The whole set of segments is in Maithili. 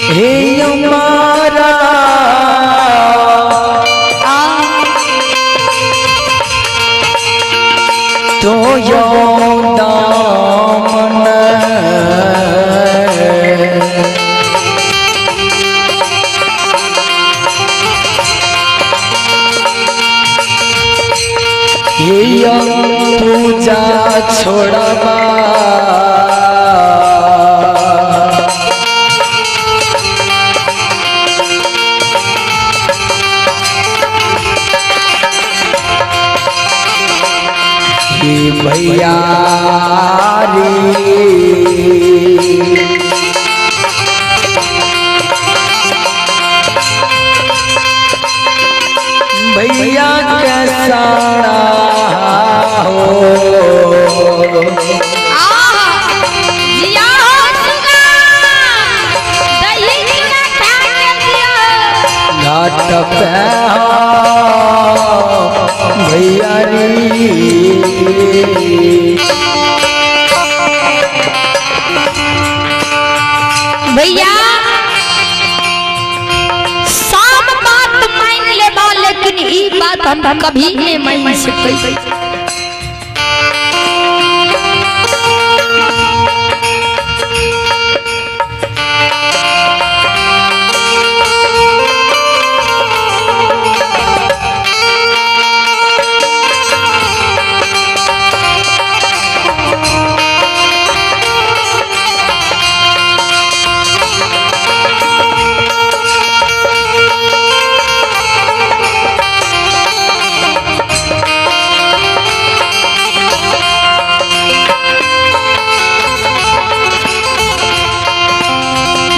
हे मारा तो यो दामन हे पूजा छोड़बा हे भैया रे। भैया कैसा हो जिया हो सुगा दही चूड़ा खा के जिया। घाट पे हो भैया रे। भैया सब बात मान लेबा लेकिन ई बात हम कभी नहीं मान सकै।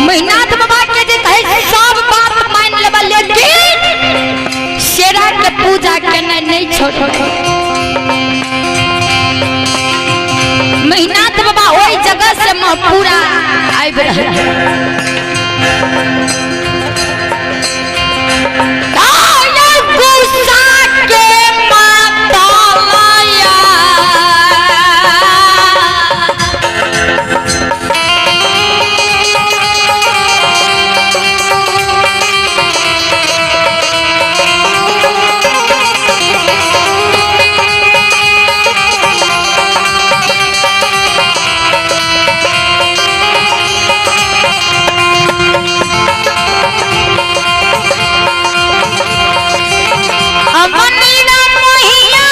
महिनाथ बाबा के जे कहे सब बात मान लेबा लेकिन शेरा के पूजा केनाइ नहीं छोड़। महिनाथ बाबा ओहि जगह से पूरा आबि रहल। गुस्सा के माता लाया अमनीरा मोहिया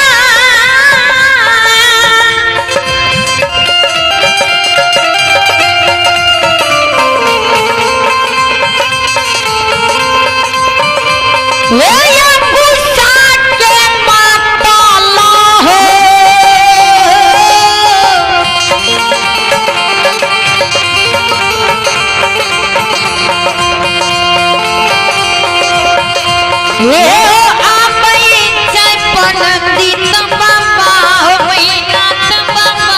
वे या गुस्सा के माता हो। हे आबै छै पंडित बाबा हो महिनाथ बाबा।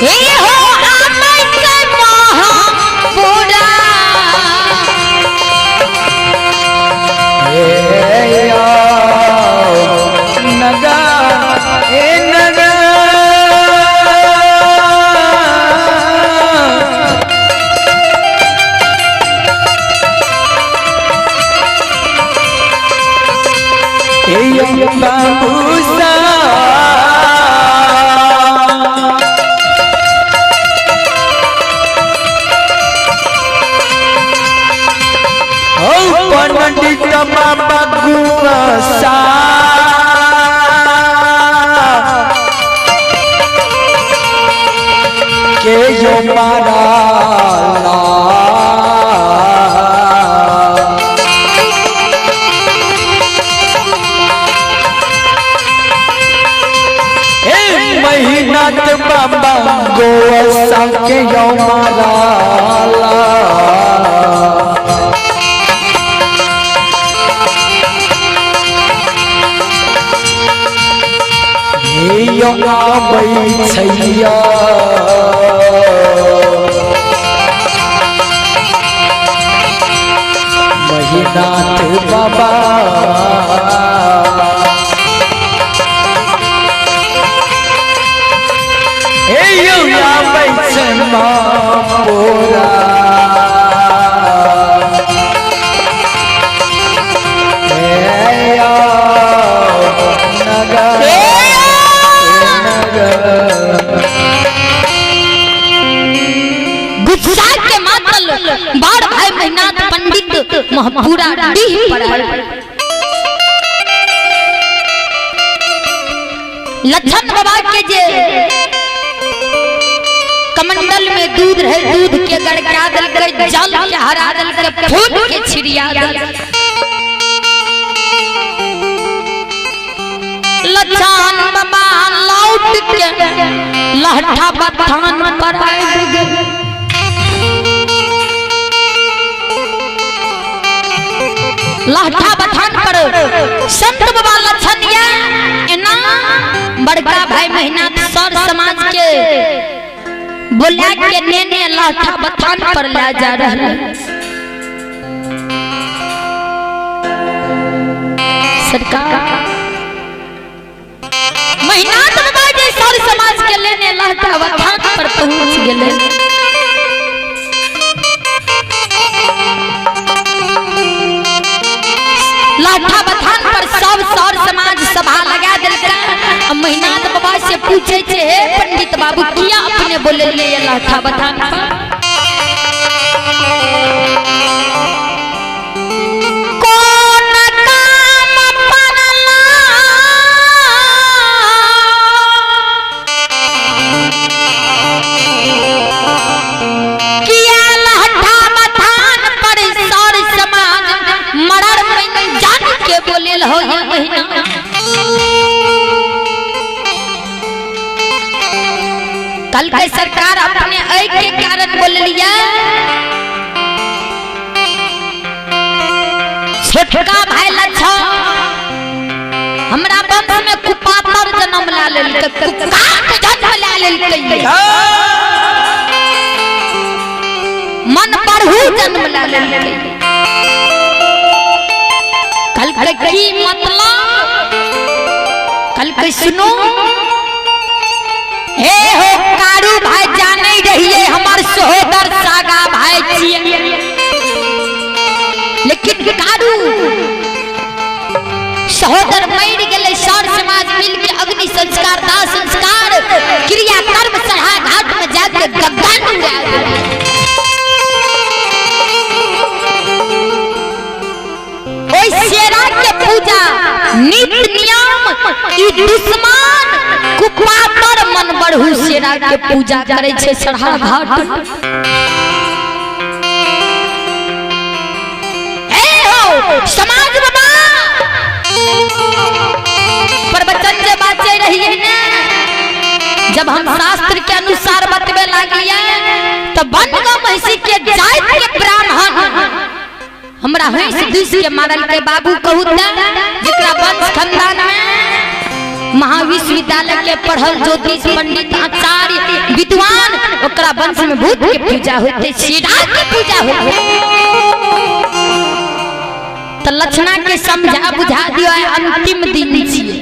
हे हो आबै छै महापुरा। हे यो नगा ए नगा हे यो बाबूसा हो पंडित बाबा गुआसा के यो मारा ला। ए महिनाथ बाबा गोसा के यो मारा ला। हे यो आबै छैया महिनाथ बाबा। महपुरा हे यो नगर नगर। गुस्सा के मातल बार भाई महिनाथ पंडित महपुरा डीह पड़ल। लक्षण बाबा के जे कमंडल में दूध रहे, दूध के गड़का देलकै, जल के हरा देलकै, फूल के छिड़िया देलकै। लक्षण बाबा लौट के लहठा बथान पर आबि गेल। लहठा बथान पर संत बाबा लक्षण या एना बड़का भाई महीना सर समाज के बोला के नेने लहठा बथान पर ले जा रहा। सरकार महीना बाबा जे सर समाज के लेने लहठा बथान पर पहुंच गेले। लाठा बथान पर सब सर समाज सभा लगा देलकै। आ महिनाथ बाबा से पूछे छे, हे पंडित बाबू किया अपने बोललिए ये लाठा बथान पर? कोन काम पड़ला किया लहठा बथान पर सर समाज मरर में जान के बोलेल हो ये महीना? कल के सरकार अपने ऐ के कारण बोललिया छोटका भाई लच्छा हमरा वंश में कुपातर जन्म ला लेलकै, कुकात जन्म ला लेलकै, मन पढ़ू जन्म ला लेलकै। कल के की मतलब? कल के सुनो, हे हो कारू भाई जाने रहिए हमार सहोदर सागा भाई छिए, लेकिन कारू सहोदर मर गेले, सर समाज मिल के अग्नि संस्कार दाह संस्कार क्रिया कर्म सढ़ा घाट में जाके गगन उड़ा देलकै। ओइ शेरा के पूजा नित नियम ई दुश्मन कुपातर मन बढ़ू शेरा के पूजा करे छे सढ़ा घाट। ए हो समाज बाबा प्रवचन जे बाचे रहिए ने, जब हम शास्त्र के अनुसार बतबे लागिए तो बनगांव महिषी के जात के ब्राह्मण हमरा हंस दुस के मारल के बाबू कहू त जेकरा वंश खानदान में महाविश्वविद्यालय के पढ़ल ज्योतिष पंडित आचार्य विद्वान, ओकरा वंश में भूत के पूजा होते, शेरा के पूजा होते। तो लक्षणा के समझा बुझा दियो अंतिम दिन छिए।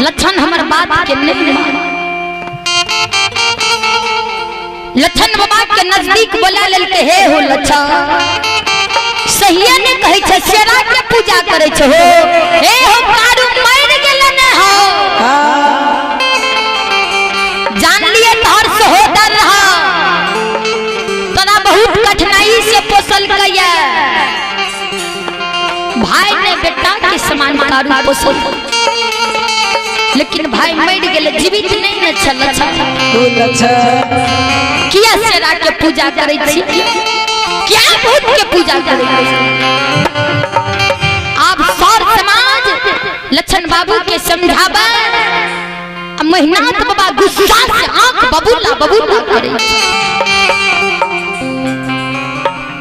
लक्षण हमर बात के नहीं मान। लक्षण बाबा के नजदीक बोला लेलके, हे हो लक्षण सहिए ने कहै छै शेरा के पूजा करै छै हो, हे हो कारू मर गेल ने हो, जान लिए तोहर सहोदर रहा, तोरा बहुत कठिनाई से पोसल गया, भाई ने बेटा के समान कारू पोसल, लेकिन भाई मर गेल, जीवित नहीं ने छल। किया शेरा के पूजा करै छी, क्या भूत के पूजा करै छी? आप सर समाज लक्षण बाबू के समझाबे, महिनाथ बाबा गुस्सा से आंख बबूला बबूला करे।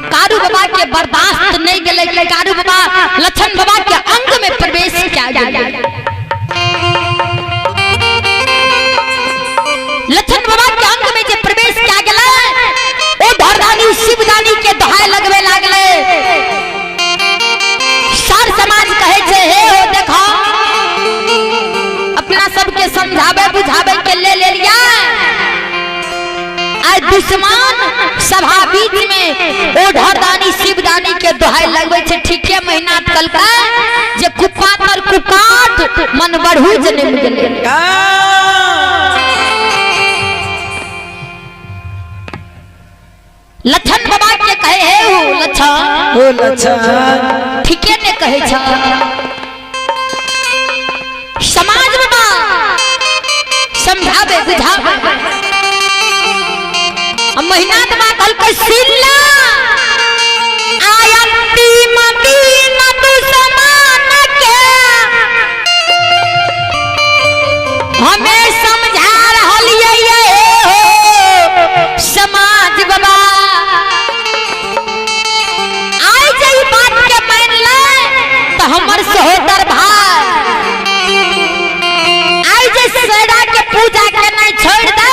कारू बाबा के बर्दाश्त नहीं गेले, कारू बाबा लक्षण बाबा के अंग में प्रवेश किया गेल। लक्षण बाबा के अंग में जे प्रवेश किया गेलै ओ धरदानी शिवदानी के दोहाई लगबे लागले। सर समाज कहे छे, हे हो देखो अपना सबके समझाबे बुझाबे के ले ले लिया, दुश्मन सभा बीच में ओढ़रदानी शिवदानी के दोहाई लगबै छै। ठीके महीना कलका जे कुपातर कुकाट मन बढ़ू जने गेलै। लछन बाबा के कहे हे हो लछन, हो लछन, ठीके ने कहे छ समाज बाबा समझावे बुझावे। महीना बाबा कहलकै सुन ला, आयंती मदीना दुश्मन के हमें समझा रहलियै हो समाज बाबा। आइ जे ई बात के मान ले तो हमर सहोदर भाई आइ जे सेरा के पूजा के नहीं छोड़ दे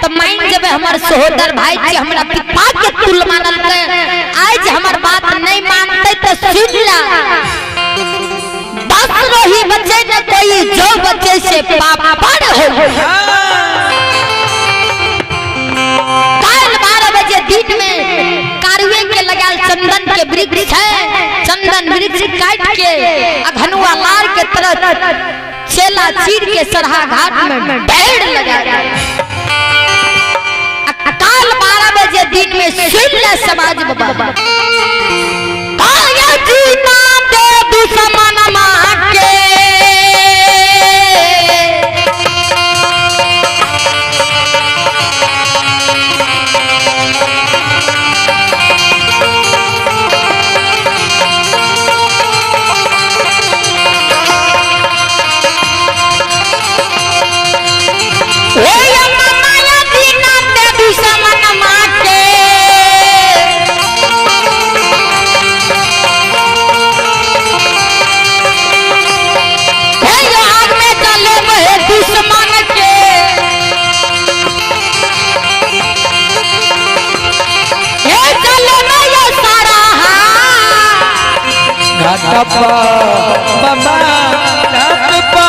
तो मान जेबे हमर सहोदर भाई छी, हमरा पिता के तुल मानल के। आइ जे हमर बात नहीं मानते तो सुन ला, 10 रोही बचे न कोई, जो बचे से पापड़ हो। काल 12 बजे दिन में कारुए के लगाल चंदन के वृक्ष है, चंदन वृक्ष काट के अघनुआ लार के तरह चेला चीर के सरहा घाट में ढेर लगा। काल 12 बजे दिन में सुन ले समाज बाबा, काया जीना दे दुश्मन माँ के। घाटपा बाबा घाटपा,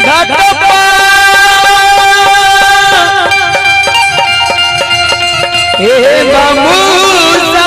घाटपा हे बाबूसा।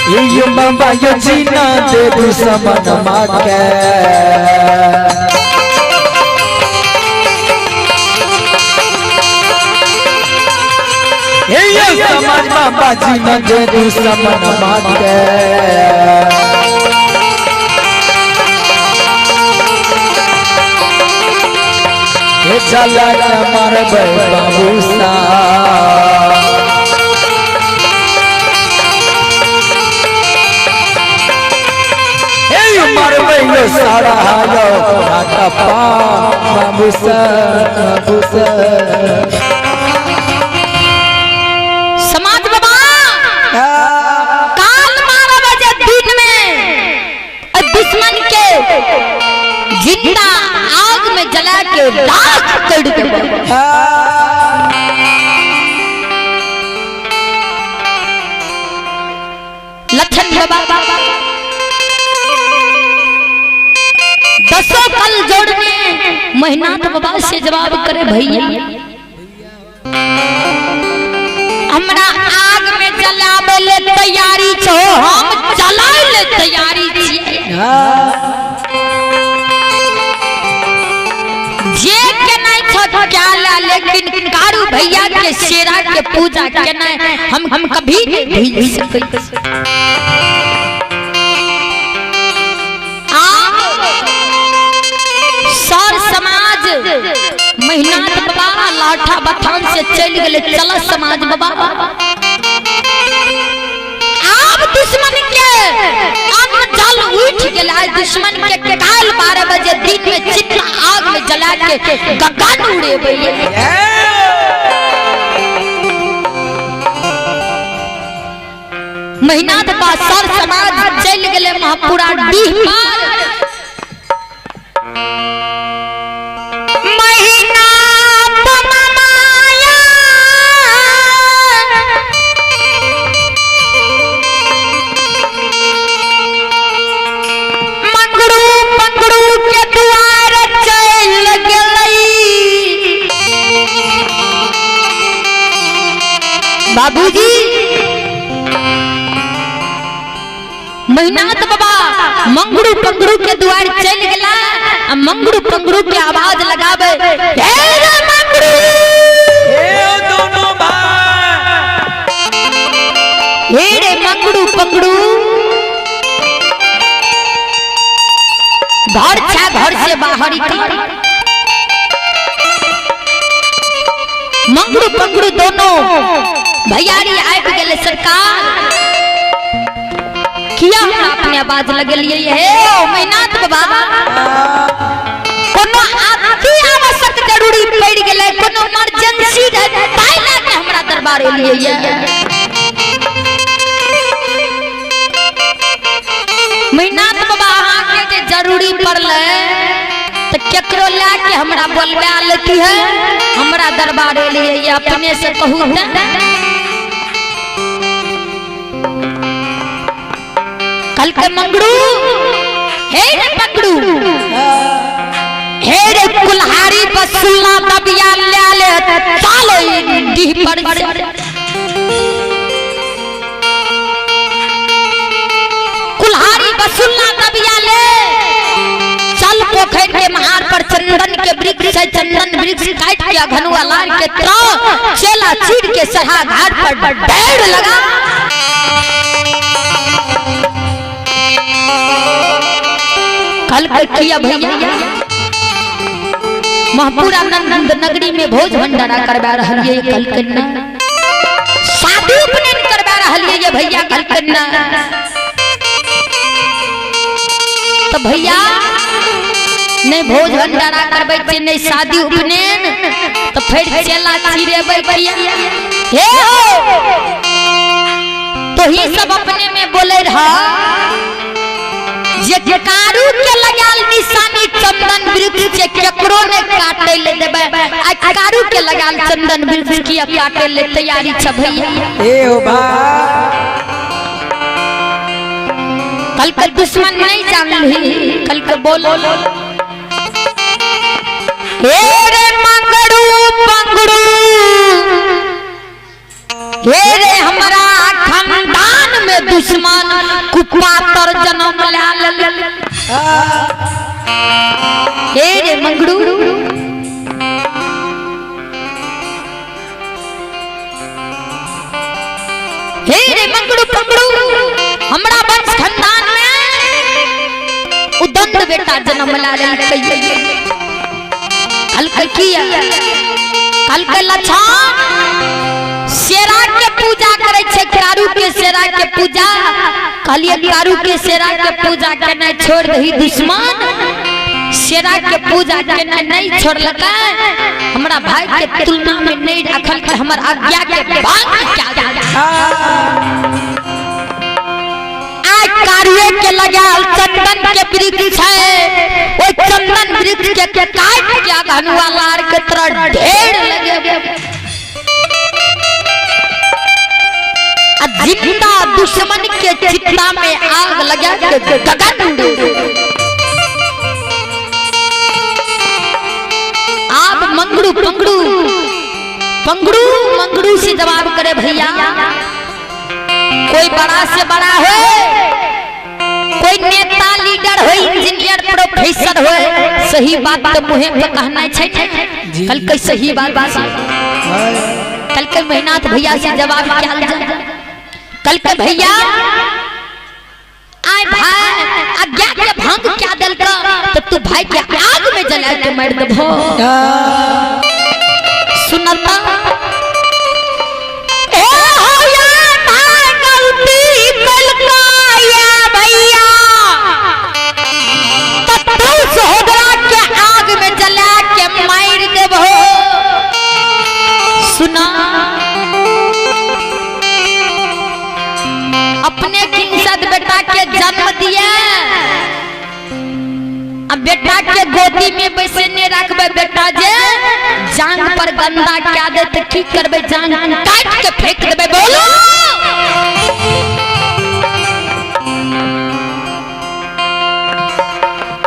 ये बाबा यो जीना दे दुश्मन माके। ये समाज बाबा जीना दे दुश्मन माके। ये चला मारबै बाबूसा। मरबै सारा हायो घाटपा बाबूसा बाबूसा। समाज बाबा काल 12 बजे दिन में और दुश्मन के जिंदा आग में जला के राख कर देबै। लक्षण बाबा दसों कल जोड़ने महीना तो बाबा से जवाब करे भैया हमरा आग में जलावे ले तैयारी छो, हम जलाए ले तैयारी छियै। जे के नहीं छो क्या ला, लेकिन कारू भैया के शेरा के पूजा के नहीं हम कभी नहीं भूल सकै। सर समाज महीना बाबा लाठा बथान से चल गए, चल समाज बाबा आप दुश्मन के अन्न जल उठ गेल। आइ दुश्मन के काल 12 बजे दिन में चिता आग में जला के गगन उड़ेबै। महिनाथ बा सर समाज चल गेले महापुरा डीह पार। महिनाथ ममाया मंगरू पंगड़ू के दुआर चल गेलै। बाबूजी महिनाथ बाबा मंगरू पंगड़ू के दुआर चल गेला आ मंगरू पंगड़ू के आवाज लगावे, हे रे मंगरू, हे दोनों भाई, हे रे मंगरू पंगड़ू, घर छा घर से बाहर निकल। मंगरू पंगड़ू दोनों भैयारी आबि गेले। सरकार किया हमरा अपने आवाज लगलिए? हे ओ महिनाथ बाबा, कोनो अति आवश्यक जरूरी पड़ि गेलै, कोनो इमरजेंसी रहे ताहि लए के हमरा दरबार एलिए। महिनाथ बाबा अहाँके जे जरूरी पड़लै तऽ केकरो लए के हमरा बोलबा लेती है, हमरा दरबार एलिए, अपने से कहू तऽ। कल के मंगरू, हे रे पकड़ू, हे रे कुल्हाड़ी बसुला दबिया ले ले चलो डीह पर से। कुल्हाड़ी बसुला दबिया ले चल पोखर के महार पर चंदन के वृक्ष है, चंदन वृक्ष काट के घनुआ लार के त्र चेला चीर के सहा घाट पर ढेर लगा। कल के किया भैया महपुरा नंद नगरी में भोज भंडारा करवा रहा है, कल कन्ना शादी उपनयन करवा रहा है भैया कल कन्ना। तो भैया नहीं भोज भंडारा करबै छै, नहीं शादी उपनयन, तो फिर चेला चिरेबै भैया। हे हो तो ही सब अपने में बोले रहा जे कारू के लगाल निशानी चंदन वृक्ष के केकरो ने काटे ले देबै, आ कारू के लगाल चंदन वृक्ष की काटे ले तैयारी छ भैया। हे हो भाई, कल के दुश्मन नहीं जान ली, कल के बोलो हे रे मंगरू पंगड़ू, हे रे हमरा खानदान में दुश्मन कुपातर जन्म ले ले। हे रे मंगरू, हे रे मंगरू पंगड़ू, हमरा वंश खानदान में उदंड बेटा जन्म ला ले। कल के किया कल के लछन शेरा के पूजा करे छे, कारू के शेरा के पूजा। कहलिए कारू के शेरा के पूजा केनाइ छोड़ दही दुश्मन, शेरा के पूजा केनाइ नहीं छोड़लकै, हमरा भाई के तुलना में नहीं रखल के हमर आज्ञा के भंग क्या। आइ कारुए के लगाल चंदन के वृक्ष है, ओइ चंदन वृक्ष के काट के घनुआ लार के तरह ढेर लगे। जिंदा दुश्मन के चिता में आग लगा के गगन उड़े। आप मंगरू पंगड़ू पंगड़ू मंगरू से जवाब करे भैया, कोई बड़ा से बड़ा हो, कोई नेता लीडर हो, इंजीनियर प्रोफेसर हो, सही बात तो मुहे पे कहना छै। कल के सही बात कल के मेहनत भैया से जवाब क्या जाए। कल के भैया आए भाई आज्ञा के भंग क्या दिलका तो तू भाई के आग में जला के मार देबो। सुनता ए हो या भाई गलती कलका या भैया सुना, अपने किंसद बेटा के जन्म दिया, अब बेटा के गोदी में बैसेने रखबे, बेटा जे जांग पर गंदा क्या दे तो की करबे? जांग काट के फेंक देबे। बोलो,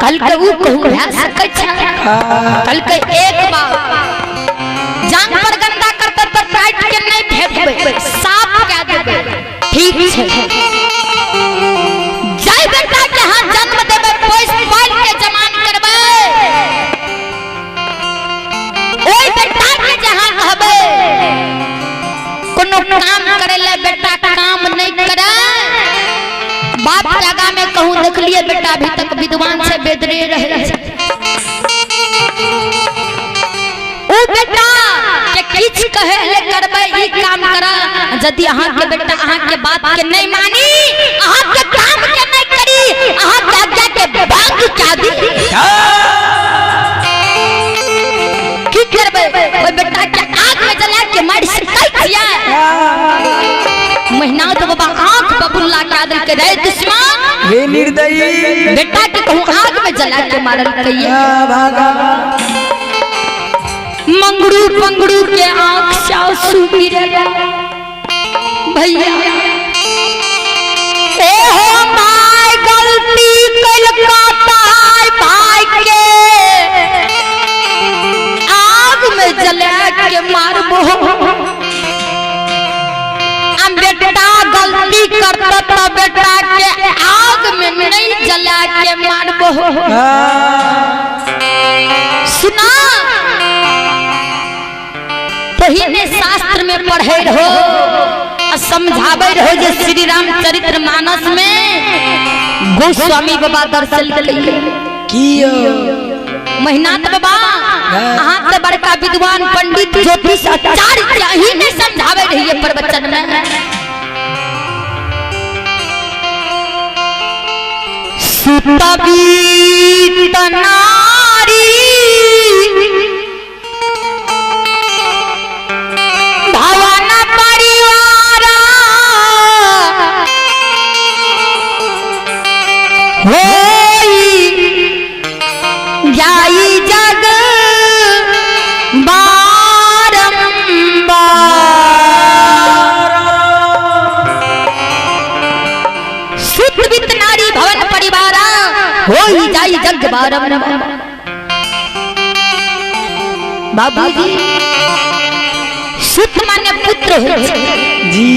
कल के ऊ कहूं भए सकै छै? कल के एक बार जांग पर गंदा करते तो काट के नहीं फेंकबे, साफ कह देबे, ठीक छै। जाय बेटा के हाथ जन्म देबे, पोस पाल के जमान करबे, ओई बेटा के जहां कहबे कोनो काम करे ले, बेटा काम नहीं करे। बाप के आगा में कहूं देखलिए बेटा अभी तक विद्वान से बेदरे रहे छै। ऊ बेटा के किछ कहे ले करबै, ई काम करा, यदि अहाँ के बेटा अहाँ के बात के नहीं मानी, अहाँ के काम के नहीं करी, अहाँ के आज्ञा के भंग क्या दी, की करबै? ओइ बेटा के आग में जला के मारि सकै छियै? महीना तो बाबा आंख बबुल्ला के आदल के रे दुश्मन, हे निर्दयी, बेटा के कहूं आग में जला के मारल कहिए। भागा। मंगरू पंगड़ू के आंख से आंसू गिरेला भैया। ए हो my, गलती कइलका ताय भाई के आग में जला के मारबो, हम बेटा गलती करता तो बेटा के आग में नहीं जला के मारबो। सुना, पहिने शास्त्र में पढ़े रहो आ समझावे रहो जे श्री राम चरित्र मानस में गोस्वामी बाबा दर्शन कइले। कियो? महिनाथ बाबा, अहाँ ते बड़का विद्वान पंडित ज्योतिष आचार्य, अही ने समझावे रहिए प्रवचन में। सुतबीत नारी भवन परिवार होई जाई जग बारंबार। सुतबित नारी भवन परिवार होई जाई जग बारंबार। बाबूजी, सुत माने पुत्र होइ छै जी।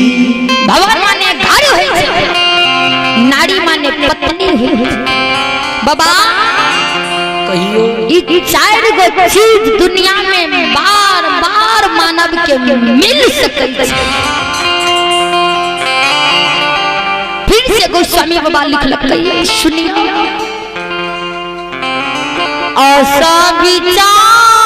भवन माने घर होइ छै, नारी माने पत्नी होइ छै। बाबा, कहियो। ई चारि गो चीज दुनिया में बार बार मानव के मिल सकै छै। फिर से गोस्वामी बाबा लिखलकै, सुनियो, असविचार